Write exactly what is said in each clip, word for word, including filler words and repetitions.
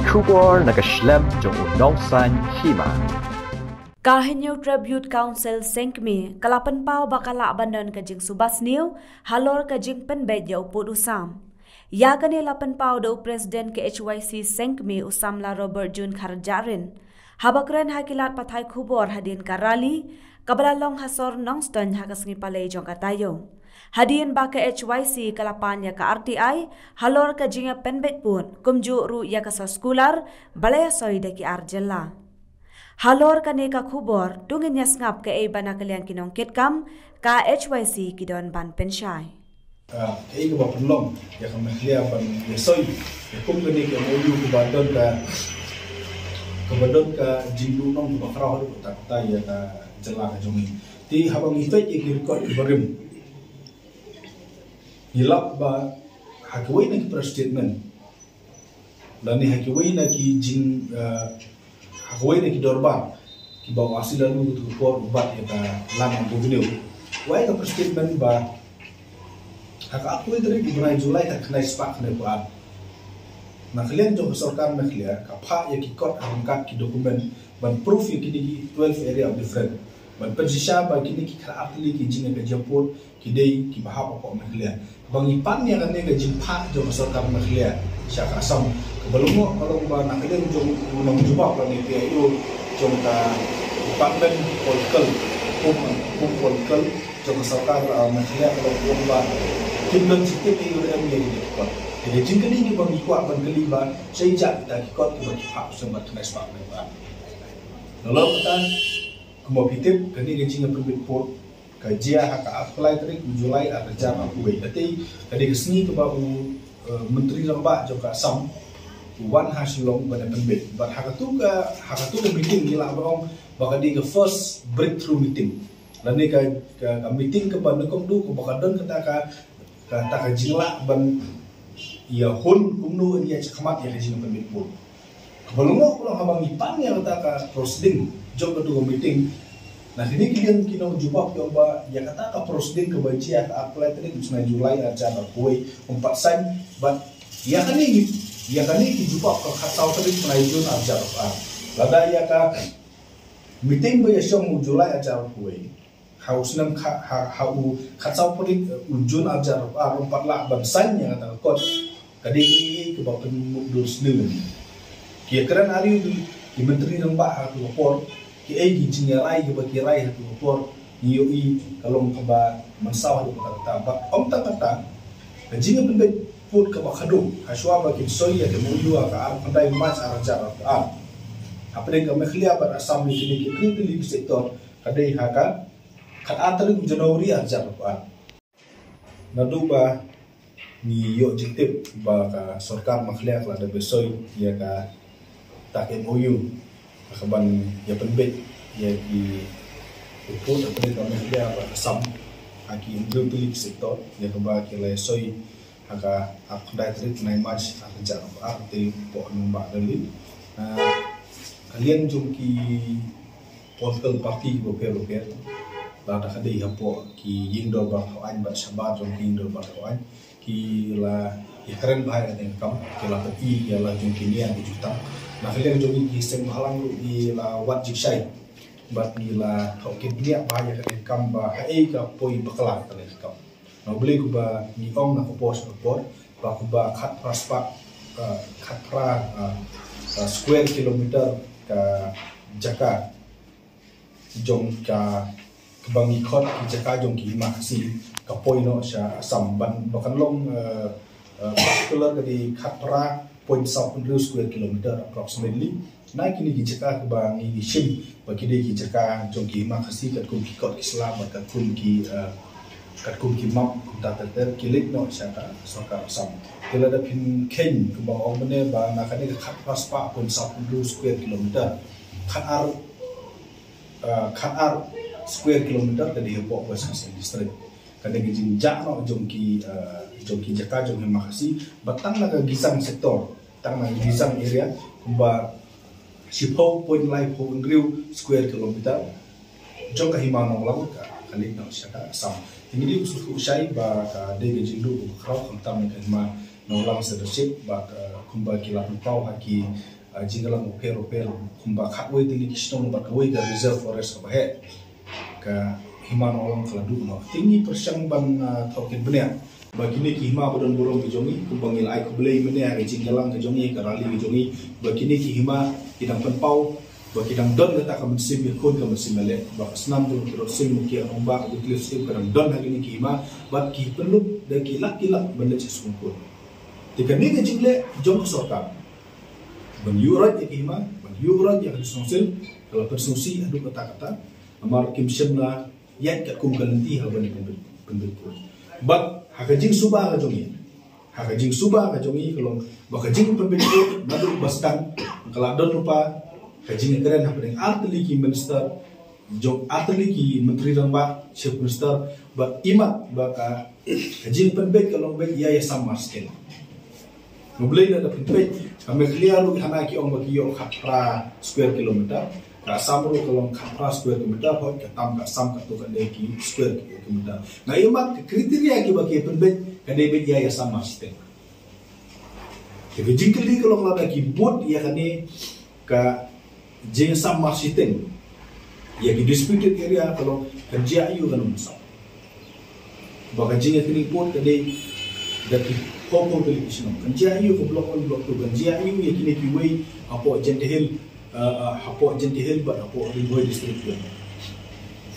Khubor na ka shlem jong u nongsan hima. Ka Hynñiewtrep Youth Council Seng Kmie ka la pynpaw ba ka lah ban don ka jingsuba sniew halor ka jingpynbeit ïa u pud u sam. Ïa kane la pynpaw da u President ka H Y C Seng Kmie u samla Robert June Kharjahrin haba kren ha ki lad pathai khubor hadien ka rally kaba la long ha sor Nongstoiñ ha ka sngi Palei jong ka taïew. Hadien ba ka H Y C ka la pan ïa ka R T I halor ka jingïapynbeit pud, kumjuh ruh ïa ka soskular ba la ïasoi da ki ar jylla. Halor kane ka khubor, to ngin ïa sngap kaei ba na ka liang ki nongkitkam ka H Y C ki don ban pynshai. Ah, kaei kaba pynlong ïa ka Meghalaya ban ïasoi ïa kum kane ka M O U kaba don ka, kaba don ka jingduhnong kaba khraw haduh katta katta ïa ka jylla ka jong ngi. Te haba ngi peit ïa ki record kiba rim, ngi lap ba ha kawei na ki press statement lane ha kawei na ki jing, eh, ha kawei na ki dorbar kiba u R C Laloo katto ka por u bat ïa ka Land and Revenue, u ai ka press statement ba ha ka arphew tarik u bnai July ka khyndai spah khyndai phew ar, na ka liang jong ka sorkar Meghalaya ka phah ïa ki kot ha ryngkat ki document ban proof ïa kine ki twelve area of different, ban pynshisha ba kine ki khatar tylli ki jingïakajia pud ki dei kiba hap hapoh Meghalaya. Ba ngi pan ïa kane ka jingphah jong ka sorkar Meghalaya sha ka Assam, kaba lyngngoh ka long ba na ka liang jong u nongjubab lane P I O jong ka Department Political, Home, Home Political jong ka sorkar, ah, Meghalaya ka long ba kim don jingtip ïa u, em ïa u. Te ka jingkylli kaba ngi kwah ban kylli ba shaei jait kita ki kot kiba ki phah sha ba kane spah ba. Nalor kata, kumba phi tip, kane ka jingïapynbeit pud ka jia ha ka arphew lai tarik u July ar hajar arphew wei. Kata ka dei ka sngi kaba u, eh, Myntri Rangbah jong ka Assam u wan ha Shillong ban ïapynbeit. Bad ha katu ka, ha katu ka meeting ngi lah ban ong ba ka dei ka first breakthrough meeting. Lane ka, ka, ka meeting kaba nyngkong duh kaba ka don kata ka, kata ka jinglah ban ïahun kumno ngi ïa shakhmat ïa ka jingïapynbeit pud. Kaba lyngngoh ka long haba ngi pan ïa kata ka proceeding jong katu ka meeting, na kine ki liang ki nongjubab ki ong ba ïa kata ka proceeding kaba jia ha ka arphew lai tarik u bnai July ar hajar arphew wei ym pat saiñ, bad ïa kane, ïa kane ki jubab ka khatsaw tarik bnai June ar hajar arphew ar. Lada ïa ka meeting ba ïashong u July ar hajar arphew wei ha u snem kha, ha, ha u khatsaw tarik, eh, u June ar hajar arphew ar ym pat lah ban saiñ ïa kata ka kot, ka dei kaei kaba pynmutdur sniew. Ki ïakren artat ki Myntri Rangbah ha katu ka por, kiei ki jingïarai kiba ki rai ha katu ka por, ngi ïohi ka long kaba mynsaw haduh katta katta. Bad ym tang kata, ka jingïapynbeit pud kaba khadduh, ha shuwa ba kin soi ïa ka M O U ha ka arphew khyndai March ar hajar arphew ar hapdeng ka Meghalaya bad Assam ïa kine ki hynriew tylli ki sector, ka dei ha ka khatar tarik January ar hajar arphew ar. Naduh ba ngi ïoh jingtip ba ka sorkar Meghalaya ka la dep soi ïa kata ka M O U ha kaban ïapynbeit ïa ki pud hapdeng ka Meghalaya bad Assam ha ki hynriew tylli ki sector, ïa kaba ki la soi ha ka arphew khyndai tarik bnai March ar hajar arphew ar, te hapoh nongbah Delhi. Ah, ka liang jong ki political party bapher bapher, lada ka dei hapoh ki ïing dorbar thawaiñ bad shabar jong ki ïing dorbar thawaiñ, ki la ïakren bha ïa kane ka kam, ki la pyni ïa la jong ki nia ki jutang. Na ka liang jong ngi ki seng bhalang ruh ngi la wad jingshai bad ngi la thoh kit bniah bha ïa kane ka kam ba haei ka poi bakla kane ka kam. Na U Blei, kumba ngi ong na ka por sha ka por, ba kumba khatphra spah, ah, khatphra, ah, ah, square kilometer ka jaka jong ka, kaba ngi khot ki jaka jong ki hima Khasi, ka poi noh sha Assam. Bad ba kan long, eh, eh, particular ka dei khatphra point saw hynriew square kilometer approximately. Na kine ki jaka kiba ngi, ngi shim ba ki dei ki jaka jong ki hima Khasi, katkum ki kot ki sla bad katkum ki, eh, katkum ki map kumta ter ter, ki leit noh sha ka sorkar Assam. Te lada phin kheiñ, kumba ong mynne ba na kane ka khatphra spah point saw hynriew square kilometer, khatar, eh, khatar square kilometer ka dei hapoh West Khasi Hills District. Kane ka jingjah noh jong ki, eh, jong ki jaka jong hima Khasi, bad tang na ka Gizang sector, tang na ka Gizang area, kumba shiphew point laiphew hynriew square kilometer jong ka hima Nonglang ka, ka leit noh sha ka Assam. Te ngi dei ban sngewthuh shai ba ka dei ka jingduh kaba khraw khamtam ïa ka hima Nonglang Sirdarship bad, eh, kumba ki la pynpaw ha ki, eh, jingïalang bapher bapher, kumba khatwei tylli ki shnong bad kawei ka reserve forest kaba heh, ka hima Nonglang ka la duh noh. Te ngi pyrshang ban, eh, thoh kit bniah ba kine ki hima ba don burom ki jong ngi, kumba ngi la ai khublei mynne ha ka jingïalang ka jong ngi, ka rally ka jong ngi, ba kine ki hima ki dang pynpaw ba ki dang don kata ka mynsiem ïakhun, ka mynsiem ïaleh, ba ka snam jong u Tirot Sing Mukhia, Rangbah Wycliffe Syiem, ka dang don ha kine ki hima, bad ki pynlut da ki lak ki lak ban leit sha Supreme Court. Te kane ka jingleh jong ka sorkar ban ïuh roit ïa ki hima, ban ïuh roit ïa ka District Council, ka la pynsngewsih haduh katta katta, namar kim shym la ïaid katkum ka lynti ha ban pynbeit, pynbeit pud. Bad ha ka jingsuba ka jong ngi, ha ka jingsuba ka jong ngi ka long ba ka jingpynbeit pud naduh ba sdang ka la don lypa ka jingkren hapdeng artylli ki minister, jong artylli ki Myntri Rangbah, Chief Minister, bad imat ba ka, ka jingpynbeit ka long beit ïa, ïa Sam Marsiteng. Nga Blei, lada phi peit, ka Meghalaya ruh hana ki ong ba ki ïoh khatphra square kilometer, ka Assam ruh ka long khatphra square kilometer, hooid ka tam ka Assam katto katne ki square kilometer. Nga ïohi ba ka criteria kiba ki pynbeit ka dei beit ïa, ïa Sam Marsiteng. Te ka jingkylli ka long lada ki bud ïa kane ka jingïasam Marsiteng ïa ki disputed area, ka long kan jia aiu, kan ym sam. Ba ka jingïakynduh pud ka dei da ki hopong tylli ki shnong. Kan jia aiu ka Block One, Block Two, kan jia aiu ïa kine kiwei hapoh Jaintia Hills, uh, uh, hapoh Jaintia Hills bad hapoh Ri Bhoi District.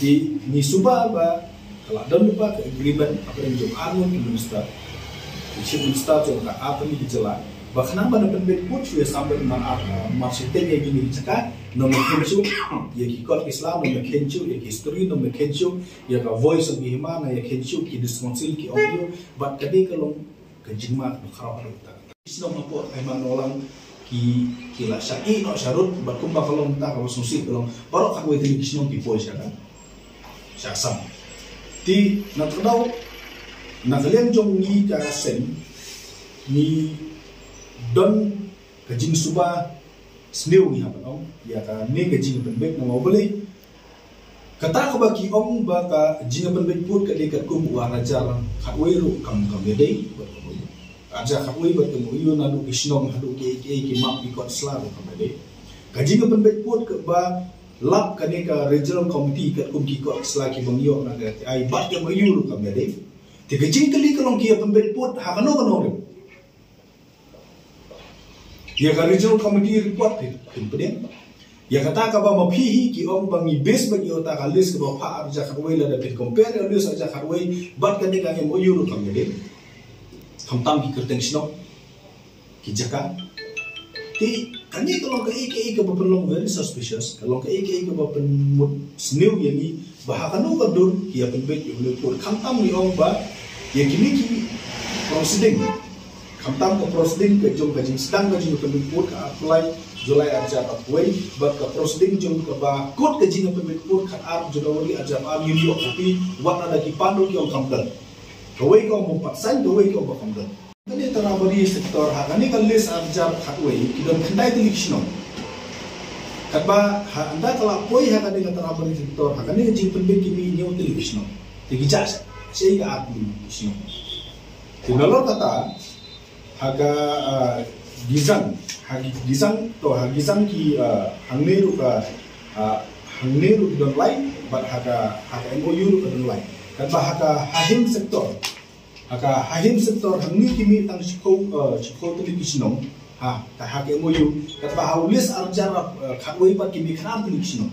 Te ngi suba ba ka la don lypa ka agreement hapdeng jong arngut ki minister, ki chief minister jong ka artylli ki jylla, ba khnang ban pynbeit pud shuh ïa Sam bad Mar, uh, Marsiteng ïa kine ki jaka, nongmihkheiñ shuh ïa ki kot ki sla, nongmihkheiñ shuh ïa ki history, nongmihkheiñ shuh ïa ka voice jong ki hima, nongmihkheiñ shuh ki District Council, ki M O U, bad ka dei ka long ka jingma kaba khraw haduh katta. Ki shnong hapoh ka hima Nonglang ki, ki la shah ïeh noh sharud, bad kumba ka long mynta kaba sngewsih ka long baroh khatwei tylli ki shnong ki poi sha ka, sha Assam. Te na kata ka daw, na ka liang jong ngi ka seng, ngi don ka jingsuba sniew ngi hap ban ong ïa kane ka jingpynbeit, namar balei? Kata kaba ki ong ba ka jingpynbeit pud ka dei katkum u ar hajar khatwei ruh kam, kam ïadei bad ka M O U. Ar hajar khatwei bad ka M O U, naduh ki shnong haduh kiei kiei, ki map, ki kot sla ruh kam ïadei. Ka jingpynbeit pud kaba lap kane ka regional committee katkum ki kot sla kiba ngi ïoh na ka R T I bad ka M O U ruh kam ïadei. Te ka jingkylli ka long ki ïa pynbeit pud ha kano kano ruh. Ïa ka regional committee report phi, phin pdiang. Ïa kata kaba ma phi hi ki ong ba ngi base bad ïa kata ka list kaba phah ar hajar khatwei, lada phin compare ïa list ar hajar khatwei bad kane ka M O U ruh kam ïadei. Khamtam ki kyrteng shnong, ki jaka. Te kane ka long kaei kaei kaba pynlong very suspicious, ka long kaei kaei kaba pynmut sniew ïa ngi. Ba ha kano ka dur ki ïa pynbeit ïa u leh pud, khamtam ngi ong ba ïa kine ki proceeding, khamtam ka proceeding ka jong ka jingsdang ka jingpynbeit pud ka arphew lai July ar hajar arphew, bad ka proceeding jong kaba kut ka jingpynbeit pud khatar January ar hajar arphew, ngi ïoh copy, wat lada ki pan ruh ki ong kam don. Kawei ka ong ba pat sign, kawei ka ong ba kam don. Kane Tarabari sector, ha kane ka list ar hajar khatwei ki don khyndai tylli ki shnong. Katba ha ynda ka la poi ha kane ka Tarabari sector, ha kane ka jingpynbeit ki mih hynñiew tylli ki shnong. Te ki jah sha, sha ka ar tylli ki shnong. Te nalor kata, ha ka, ah, Gizang, ha Gi-, Gizang, to ha Gizang ki, ah, hangne ruh ka, ah, hangne ruh ki don lai, bad ha ka, ha ka M O U ruh ka don lai. Katba ha ka Hahim sector, ha ka Hahim sector hangne ki mih tang shiphew, eh, shiphew tylli ki shnong. Ha, ka ha ka M O U, katba ha u list ar hajar, eh, khatwei pat ki mih khyndai tylli ki shnong.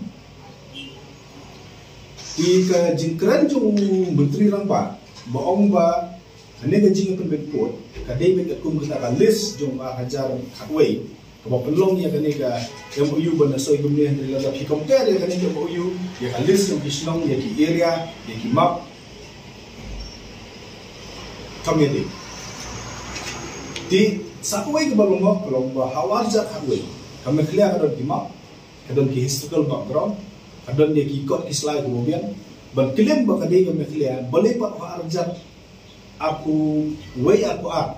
Te ka jingkren jong u Myntri Rangbah ba ong ba kane ka jingpynbeit pud ka dei beit katkum kata ka list jong ar hajar khatwei. Kaba pynlong ïa kane ka M O U ba na soi kumne, hynrei lada phi compare ïa kane ka M O U, ïa ka list jong ki shnong, ïa ki area, ïa ki map, kam ïadei. Te sa kawei kaba long, ka long ba ha u ar hajar khatwei, ka Meghalaya ka don ki map, ka don ki historical background, ka don ïa ki kot ki sla kiba biang. Ban claim ba ka dei ka Meghalaya, balei pat ha u ar hajar arphew wei, arphew ar,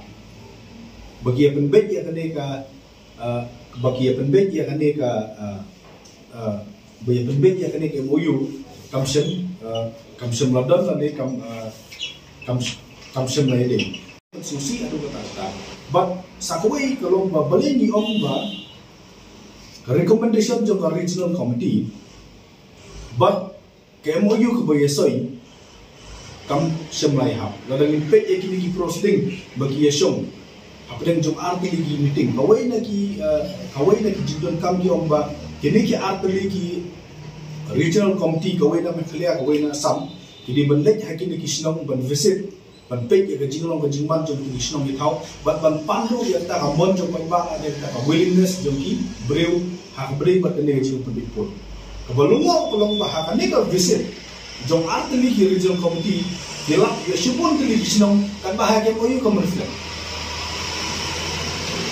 ba ki ïa pynbeit ïa kane ka, ah, ba ki ïa pynbeit ïa kane ka, ah, ah, ba ïa pynbeit ïa kane ka M O U, kam shym, ah, kam shym la don lane kam, ah, kam, kam shym la ïadei. Susi adu kata kata. But sa kawei ka long ba balei ngi ong ba ka recommendation jong ka regional committee, but ka M O U kaba ïa soi kam shym la ïahap. Lada ngin peit ïa kine ki proceeding ba ki ïa shong hapdeng jong ar tylli ki meeting, kawei na ki, eh, kawei na ki jingdonkam ki ong ba kine ki ar tylli ki regional committee, kawei na Meghalaya, kawei na Assam, ki dei ban leit ha kine ki shnong ban visit, ban peit ïa ka jinglong ka jingman jong ki shnong ki thaw, bad ban pan ruh ïa kata ka mon jong paidbah, ïa kata ka willingness jong ki briew ha ka bynta bad kane ka jingpynbeit pud. Kaba long, ka long ba ha kane ka visit jong ar tylli ki regional committee, ki lap ïa shibun tylli ki shnong, katba ha ka M O U kam reflect.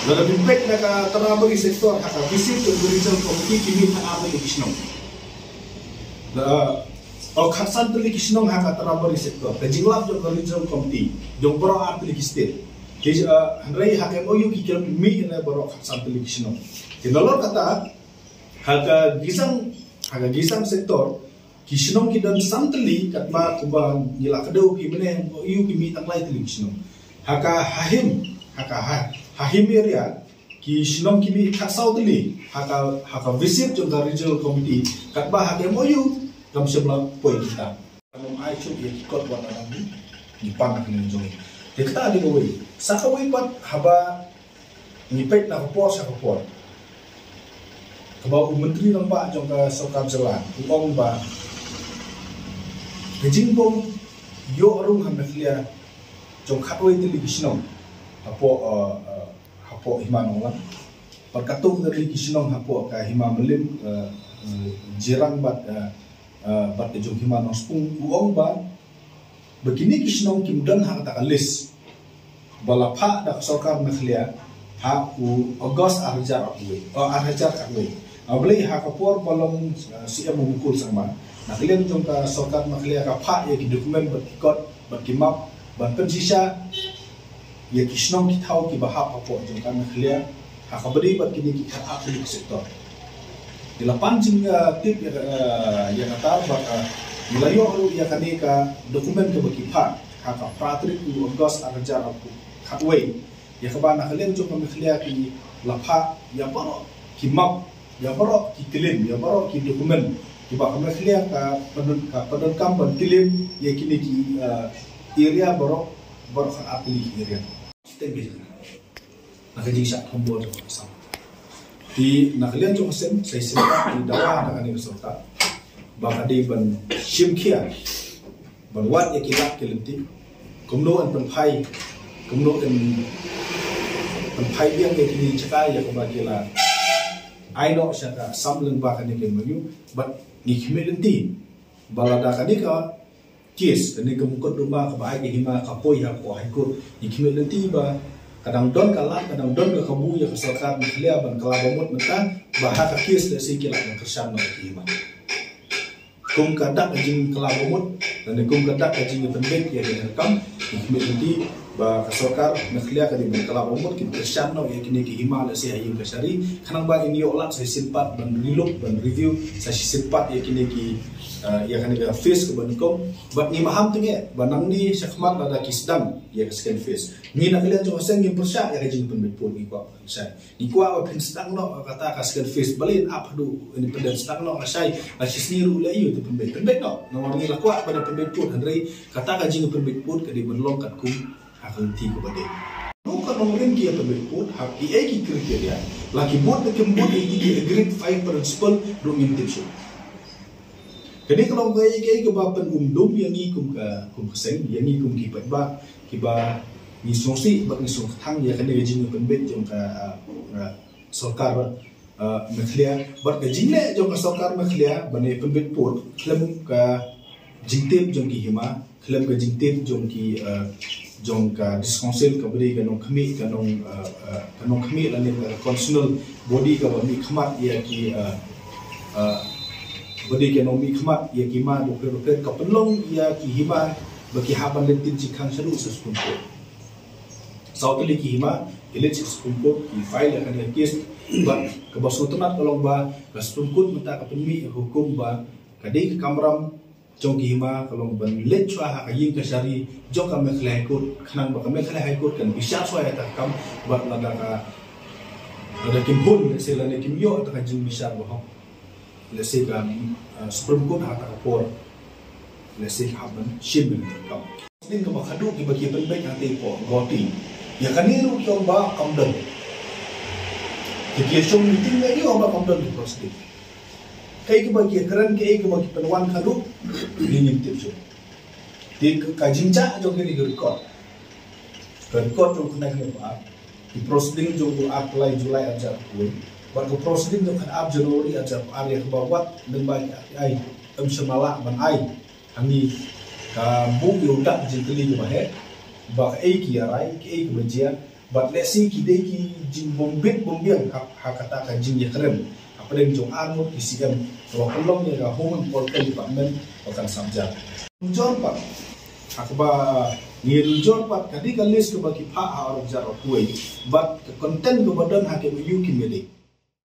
Lada phin peit na ka Tarabari sector, ha ka visit jong ka regional committee ki mih ha ar tylli ki shnong. Da, oh, khatsan tylli ki shnong ha ka Tarabari sector. Ka jinglap jong ka regional committee jong baroh ar tylli ki state. Ki, eh, hynrei ha ka M O U ki khlem mih na baroh khatsan tylli ki shnong. Te nalor kata, ha ka Gisang, ha ka Gisang sector, ki shnong ki don san tylli, katba kumba ngi la kdew ki mynne, M O U ki mih tang lai tylli ki shnong. Ha ka Hahim, ha ka Ha-, Hahim area, ki shnong ki mih khatsaw tylli ha ka, ha ka visit jong ka regional committee, katba ha ka M O U kam shym la poi kita. Ngam ai shuh ïa ki kot wat alam ni, ngi pan ha ka jong ngi. Te kata dei kawei. Sa kawei pat haba ngi peit na ka por sha ka por, kaba u Myntri Rangbah jong ka Sorkar Jylla u ong ba ka jingbym ïoh rung ha Meghalaya jong khatwei tylli ki shnong hapoh, eh, eh, hapoh Hima Nonglang. Bad katto katne ki shnong hapoh ka Hima Mylliem, eh, eh, Jirang bad, eh, eh, bad ka jong Hima Nongspung, u ong ba, ba kine ki shnong kim don ha kata ka list ba la phah da ka sorkar Meghalaya ha u August ar hajar arphew wei, oh, ar hajar khatwei. Balei ha ka por ba long, eh, C M u Mukul Sangma, na ka liang jong ka sorkar Meghalaya ka phah ïa ki document bad ki kot bad ki map ban pynshisha ïa ki shnong ki thaw kiba hap hapoh jong ka Meghalaya ha kaba ïadei bad kine ki khatar tylli ki sector. Ngi la pan jing, eh, tip ïa, eh, ïa kata bad, eh, ngi la ïoh ruh ïa kane ka document kaba ki phah ha ka phra tarik u August ar hajar khatwei. Ïa kaba na ka liang jong ka Meghalaya ki la phah ïa baroh ki map, ïa baroh ki claim, ïa baroh ki document kiba ka Meghalaya ka pyndonkam, ka pyndonkam ban claim ïa kine ki, eh, area baroh, baroh khatar tylli ki area. Stem bit na ka jingshah thombor jong ka Assam. Te na ka liang jong ka Assam, sa shisien pat ngi dawa na kane ka sorkar ba ka dei ban shim khia, ban wad ïa ki lad ki lynti, kumno yn pynphai, kumno yn pynphai biang ïa kine ki jaka ïa kaba ki la ai noh sha ka Assam lyngba kane ka M O U. Bad ngi khmih lynti ba lada kane ka case, kane ka mukotduma kaba ai ka hima ka poi hapoh High Court, ngi khmih lynti ba ka dang don ka lad, ka dang don ka kabu ïa ka sorkar Meghalaya ban kylla ba mut mynta, ba ha ka case lehse ki lah ban kyrshan noh ïa ka hima. Kum ka dak ka jingkylla ba mut, lane kum ka dak ka jingpynbeit ïa ka kam, ngi khmih lynti ba ka sorkar Meghalaya ka dei ban kylla ba mut, kin kyrshan noh ïa kine ki hima lehse ha ïing kashari, khnang ba yn ïoh lad sa shisien pat ban relook, ban review sa shisien pat ïa kine ki, eh, ïa kane ka phase kaba nyngkong. Bad ngi maham tang eh ba nangne shakhmat lada ki sdang ïa ka second phase, ngi na ka liang jong ka seng ngim pyrshah ïa ka jingpynbeit pud, ngi kwah pyrshah. Ngi kwah ba phin sdang noh kata ka second phase, balei yn ap haduh Independence, sdang noh lashai, la shisngi ruh leh aïu te pynbeit, pynbeit noh. Namar ngi la kwah ban pynbeit pud, hynrei kata ka jingpynbeit pud ka dei ban long katkum ha ka lynti kaba dei. Kumno ka nongrim ki ïa pynbeit pud, ha kiei ki criteria, la ki bud ne kim bud ïa ki agreed five principle ruh ngim tip shuh. Kane ka long kaei kaei kaba pynum dum ïa ngi kum ka, kum ka seng, ïa ngi kum ki paidbah kiba ngi sngewsih bad ngi sngewkthang ïa kane ka jingpynbeit jong ka, ah, ah, sorkar, ah, Meghalaya bad ka jingleh jong ka sorkar Meghalaya ban ïa pynbeit pud khlem ka jingtip jong ki hima, khlem ka jingtip jong ki, eh, jong ka District Council kaba dei ka nongkhmih, ka nong, eh, eh, ka nongkhmih lane ka constitutional body kaba mihkhmat ïa ki, eh, eh, ba dei ka nongmihkhmat ïa ki hima bapher bapher, ka pynlong ïa ki hima ba ki hap ban leit tip jingkhang shaduh sha Supreme Court. Saw tylli ki hima ki leit sha Supreme Court, ki file ïa kane ka case, bad kaba sngewtynnat ka long ba ka Supreme Court mynta ka pynmih ïa ka hukum ba ka dei ka kamram Jong ki hima ka long ban leit shuwa ha ka ïing kashari jong ka Meghalaya High Court, khnang ba ka Meghalaya High Court kan bishar shuwa ïa kata ka kam, bad lada ka, lada kim hun, lehse lada kim ïoh ïa ka jingbishar bahok, lehse ka, uh, Supreme Court ha kata ka por lehse ka hap ban shim ïa kata ka kam. Dei kaba khadduh kiba ki pynbeit ha kata ka por, Guwahati. Ïa kane ruh ki ong ba kam don. Te ki ïa shong meeting, ïa ki ong ba kam don ki proceeding. Kaei kaba ki kren, kaei kaba ki pynwan khadduh, ngi ngim tip shuh. Te ka, ka jingjia jong kine ki record, ka record jong u khynnah khynnah ba ar, ki proceeding jong u ar lai July arhajar arphew wei, bad ka proceeding jong u khynnah ar January arhajar arphew ar, ïa kaba wat lyngba ki R T I, em shym la lah ban ai hangne ka buh ïa u dak jingkylli kaba heh, ba kaei ki ïa rai, kaei kaba jia, bad lehse ki dei ki jingbym bit bym biang ha, ha kata ka jingïakren hapdeng jong arngut ki C M, kaba pynlong ïa ka Home and Political Department ba kan sap jar. Jor pat, ha kaba ngi jor pat, ka dei ka list kaba ki phah ha arhajar arphew wei, bad ka content kaba don ha ka M O U kim ïadei.